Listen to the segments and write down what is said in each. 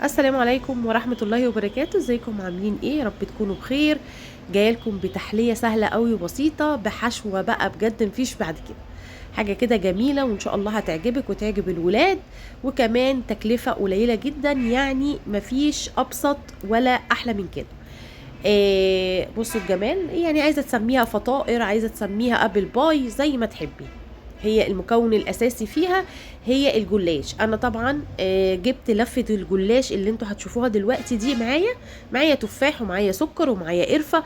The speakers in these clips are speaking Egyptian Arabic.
السلام عليكم ورحمة الله وبركاته. ازيكم عاملين ايه؟ يا رب تكونوا بخير. جايلكم بتحلية سهلة قوي وبسيطة بحشوة بقى بجد مفيش بعد كده، حاجة كده جميلة وان شاء الله هتعجبك وتعجب الولاد، وكمان تكلفة قليلة جدا، يعني مفيش ابسط ولا احلى من كده. بصوا الجمال، يعني عايزة تسميها فطائر، عايزة تسميها apple pie، زي ما تحبي. هي المكون الاساسي فيها هي الجلاش. انا طبعا جبت لفه الجلاش اللي انتوا هتشوفوها دلوقتي دي معايا تفاح ومعايا سكر ومعايا قرفه،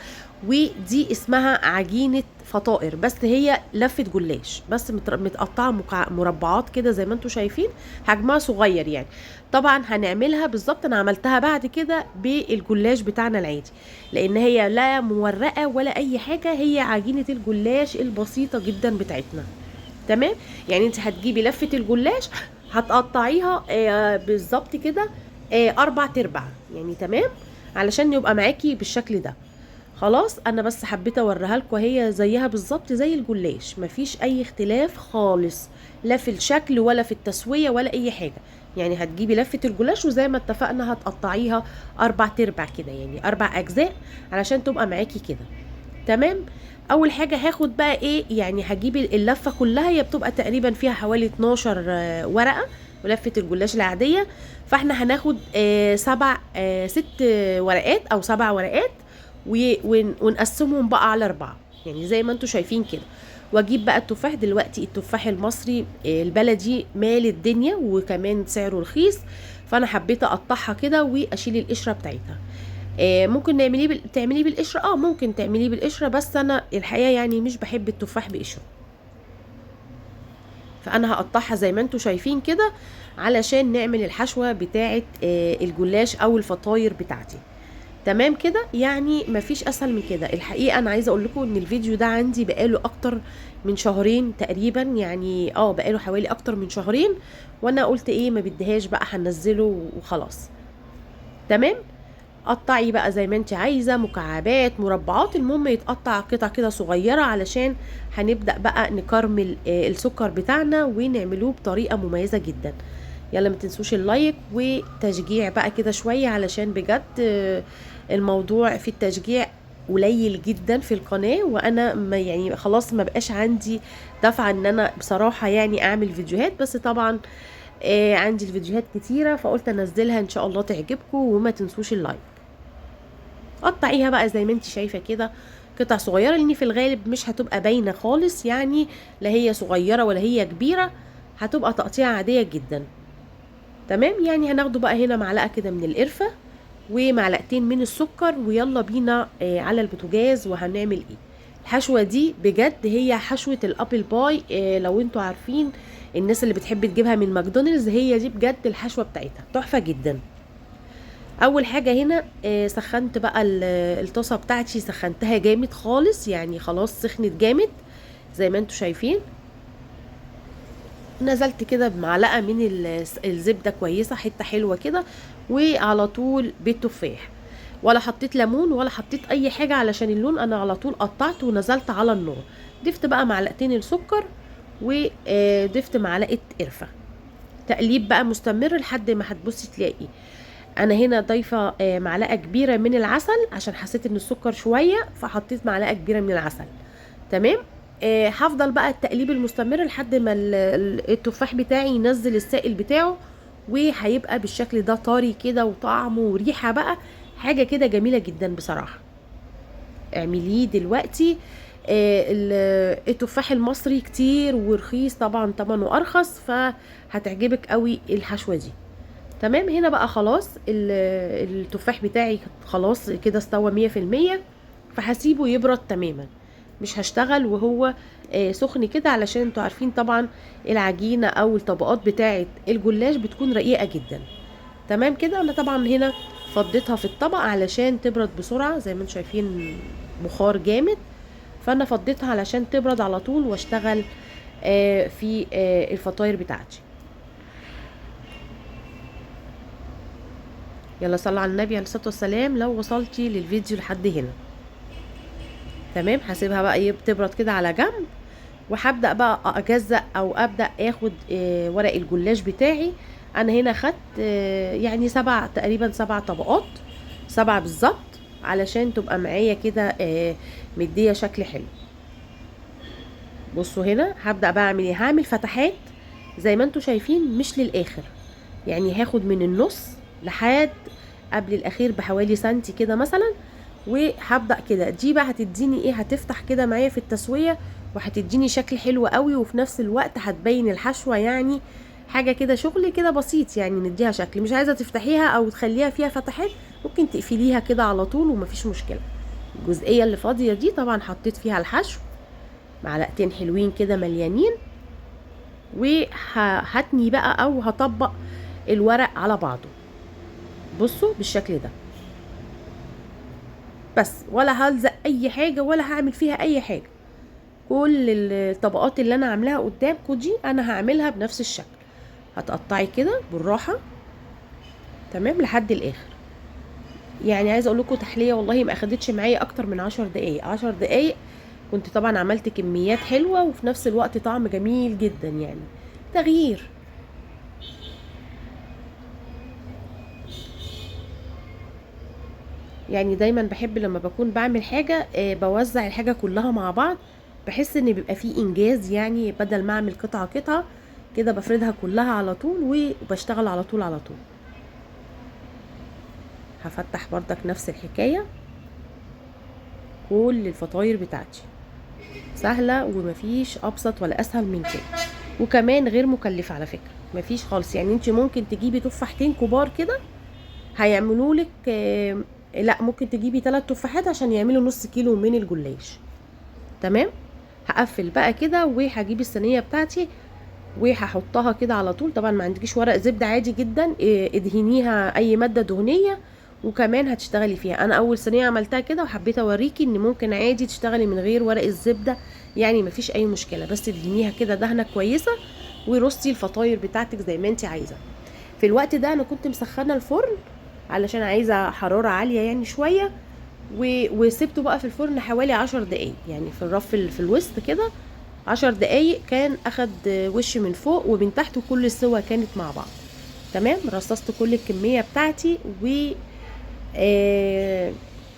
ودي اسمها عجينه فطائر، بس هي لفه جلاش بس متقطعه مربعات كده زي ما انتوا شايفين، حجمها صغير يعني. طبعا هنعملها بالظبط، انا عملتها بعد كده بالجلاش بتاعنا العادي، لان هي لا مورقه ولا اي حاجة، هي عجينه الجلاش البسيطة جدا بتاعتنا. تمام، يعني انت هتجيبي لفه الجلاش هتقطعيها بالظبط كده، 4/4 يعني، تمام، علشان يبقى معاكي بالشكل ده. خلاص، انا بس حبيت اوريها لكم، هي زيها بالظبط زي الجلاش، مفيش اي اختلاف خالص، لا في الشكل ولا في التسوية ولا اي حاجة. يعني هتجيبي لفه الجلاش وزي ما اتفقنا هتقطعيها 4/4 كده، يعني 4 اجزاء علشان تبقى معاكي كده. تمام. اول حاجة هاخد بقى ايه، يعني هجيب اللفة كلها، هي بتبقى تقريبا فيها حوالي 12 ورقة ولفه الجلاش العادية، فاحنا هناخد 6 ورقات او 7 ورقات ونقسمهم بقى على 4، يعني زي ما انتم شايفين كده. واجيب بقى التفاح دلوقتي، التفاح المصري البلدي مال الدنيا وكمان سعره رخيص، فانا حبيت اقطعها كده واشيل القشرة بتاعتها. ممكن تعمليه بالقشره، ممكن تعمليه بالقشره، بس انا الحقيقة يعني مش بحب التفاح بقشره، فانا هقطعها زي ما انتم شايفين كده علشان نعمل الحشوه بتاعه الجلاش او الفطاير بتاعتي. تمام كده، يعني مفيش اسهل من كده. الحقيقة انا عايزه اقول لكم ان الفيديو ده عندي بقاله اكتر من شهرين تقريبا، يعني بقاله حوالي اكتر من شهرين، وانا قلت ايه ما بديهاش بقى، هنزله وخلاص. تمام، قطعي بقى زي ما انت عايزه، مكعبات مربعات، المهم يتقطع قطع كده صغيرة علشان هنبدا بقى نكرمل السكر بتاعنا ونعملوه بطريقة مميزة جدا. يلا ما تنسوش ال like وتشجيع بقى كده شوية، علشان بجد الموضوع في التشجيع قليل جدا في القناة، وانا ما يعني خلاص ما بقاش عندي دفعه ان انا بصراحة يعني اعمل فيديوهات، بس طبعا عندي الفيديوهات كتيرة فقلت انزلها ان شاء الله تعجبكم، وما تنسوش ال like. قطعيها بقى زي ما انت شايفه كده قطع صغيرة، لان في الغالب مش هتبقى باينة خالص، يعني لا هي صغيرة ولا هي كبيرة، هتبقى تقطيعه عادية جدا. تمام، يعني هناخده بقى هنا معلقه كده من القرفه ومعلقتين من السكر، ويلا بينا على البوتاجاز. وهنعمل ايه الحشوه دي؟ بجد هي حشوه ال apple pie، لو انتوا عارفين الناس اللي بتحب تجيبها من ماكدونالدز، هي دي بجد الحشوه بتاعتها تحفة جدا. اول حاجة هنا سخنت بقى الطاسه بتاعتي، سخنتها جامد خالص، يعني خلاص سخنت جامد زي ما انتوا شايفين. نزلت كده بمعلقه من الزبدة كويسة، حتة حلوة كده، وعلى طول بالتفاح، ولا حطيت ليمون ولا حطيت اي حاجة علشان اللون، انا على طول قطعت ونزلت على النار. ضفت بقى معلقتين السكر وضفت معلقه قرفه، تقليب بقى مستمر لحد ما هتبصي تلاقي انا هنا ضايفه معلقه كبيرة من العسل، عشان حسيت ان السكر شوية فحطيت معلقه كبيرة من العسل. تمام، هفضل بقى التقليب المستمر لحد ما التفاح بتاعي ينزل السائل بتاعه، وهيبقى بالشكل ده طري كده وطعمه وريحه بقى حاجة كده جميلة جدا بصراحة. اعمليه دلوقتي. التفاح المصري كتير ورخيص طبعا، ثمنه ارخص، فهتعجبك قوي الحشوه دي. تمام، هنا بقى خلاص التفاح بتاعي خلاص كده استوى 100%، فهسيبه يبرد تماما، مش هشتغل وهو سخن كده، علشان انتوا عارفين طبعا العجينة او الطبقات بتاعه الجلاش بتكون رقيقه جدا. تمام كده، انا طبعا هنا فضيتها في الطبق علشان تبرد بسرعة، زي ما انتوا شايفين بخار جامد، فانا فضيتها علشان تبرد على طول واشتغل في الفطاير بتاعتي. يلا صلوا على النبي عليه الصلاة والسلام. لو وصلتي للفيديو لحد هنا تمام، هسيبها بقى تبرد كده على جنب، وهبدا بقى اجزأ او ابدا اخد ورق الجلاش بتاعي انا هنا خدت يعني 7 تقريبا، 7 طبقات، 7 بالظبط، علشان تبقى معايا كده مديه شكل حلو. بصوا هنا هبدأ بقى اعمل ايه، هعمل فتحات زي ما انتوا شايفين، مش للاخر، يعني هاخد من النص لحد قبل الاخير بحوالي سنتي كده مثلا، وهبدأ كده. دي بقى هتديني ايه، هتفتح كده معايا في التسوية وهتديني شكل حلو قوي، وفي نفس الوقت هتبين الحشوة، يعني حاجة كده شغل كده بسيط، يعني نديها شكل. مش عايزة تفتحيها او تخليها فيها فتحات، ممكن تقفليها كده على طول ومفيش مشكلة. الجزئية اللي فاضية دي طبعا حطيت فيها الحشو، معلقتين حلوين كده مليانين، وهتني بقى او هطبق الورق على بعضه. بصوا بالشكل ده بس، ولا هلزق اي حاجة ولا هعمل فيها اي حاجة. كل الطبقات اللي انا عاملاها قدامكم دي انا هعملها بنفس الشكل. هتقطعي كده بالراحة، تمام، لحد الاخر. يعني عايزه اقول لكم تحلية والله ما اخدتش معايا اكتر من 10 دقايق. 10 دقايق كنت طبعا عملت كميات حلوة، وفي نفس الوقت طعم جميل جدا، يعني تغيير. يعني دايما بحب لما بكون بعمل حاجة، بوزع الحاجة كلها مع بعض، بحس ان بيبقى فيه انجاز، يعني بدل ما اعمل قطعه قطعه كده بفردها كلها على طول وبشتغل على طول على طول. هفتح بردك نفس الحكاية، كل الفطاير بتاعتي سهلة ومفيش ابسط ولا اسهل من كده، وكمان غير مكلفة على فكرة، مفيش خالص. يعني انت ممكن تجيبي تفاحتين كبار كده هيعملوا لك، لا ممكن تجيبي 3 تفاحات عشان يعملوا نص كيلو من الجلاش. تمام، هقفل بقى كده وهجيب الصينية بتاعتي وهحطها كده على طول. طبعا ما عندكيش ورق زبدة عادي جدا، ادهنيها اي مادة دهنية وكمان هتشتغلي فيها. انا اول صينية عملتها كده وحبيت اوريكي ان ممكن عادي تشتغلي من غير ورق الزبدة، يعني مفيش اي مشكلة، بس ادهنيها كده دهنه كويسة ورصي الفطاير بتاعتك زي ما انت عايزه. في الوقت ده انا كنت مسخنه الفرن علشان عايزه حرارة عالية يعني شوية، وسبته بقى في الفرن حوالي 10 دقايق، يعني في الرف في الوسط كده 10 دقايق، كان اخد وش من فوق ومن تحت وكل السوا كانت مع بعض. تمام، رصصت كل الكمية بتاعتي و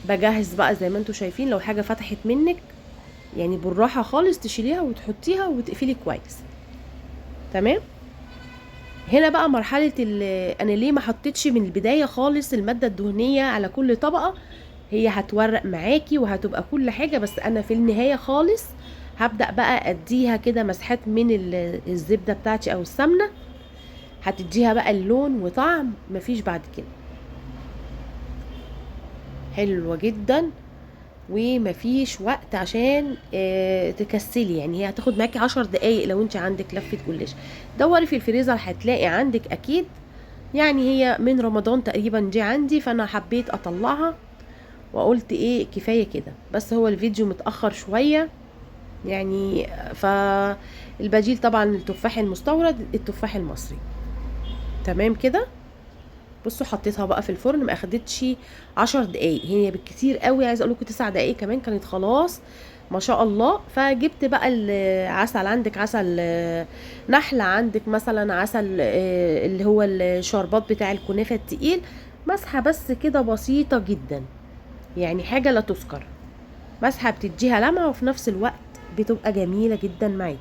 بجهز بقى زي ما انتم شايفين. لو حاجة فتحت منك يعني بالراحة خالص تشيليها وتحطيها وتقفلي كويس. تمام، هنا بقى مرحلة انا ليه ما حطيتش من البداية خالص المادة الدهنية على كل طبقه، هي هتورق معاكي وهتبقى كل حاجة، بس انا في النهاية خالص هبدا بقى اديها كده مسحات من الزبدة بتاعتي او السمنة، هتديها بقى اللون وطعم مفيش بعد كده. حلوة جدا ومفيش وقت عشان تكسلي، يعني هي هتاخد معاكي 10 دقايق لو انت عندك لفه جلاش. دوري في الفريزر هتلاقي عندك اكيد، يعني هي من رمضان تقريبا دي عندي، فانا حبيت اطلعها وقلت ايه كفاية كده، بس هو الفيديو متاخر شوية يعني. فالبديل طبعا التفاح المستورد، التفاح المصري. تمام كده، بصوا حطيتها بقى في الفرن، ما اخدتش 10 دقايق، هي بالكتير قوي عايزه اقول لكم 9 دقايق كمان كانت خلاص ما شاء الله. فجبت بقى العسل، عندك عسل نحله، عندك مثلا عسل اللي هو الشربات بتاع الكنافه التقيل، مسحه بس كده بسيطة جدا، يعني حاجة لا تذكر، مسحه بتديها لمعة وفي نفس الوقت بتبقى جميلة جدا معاكي.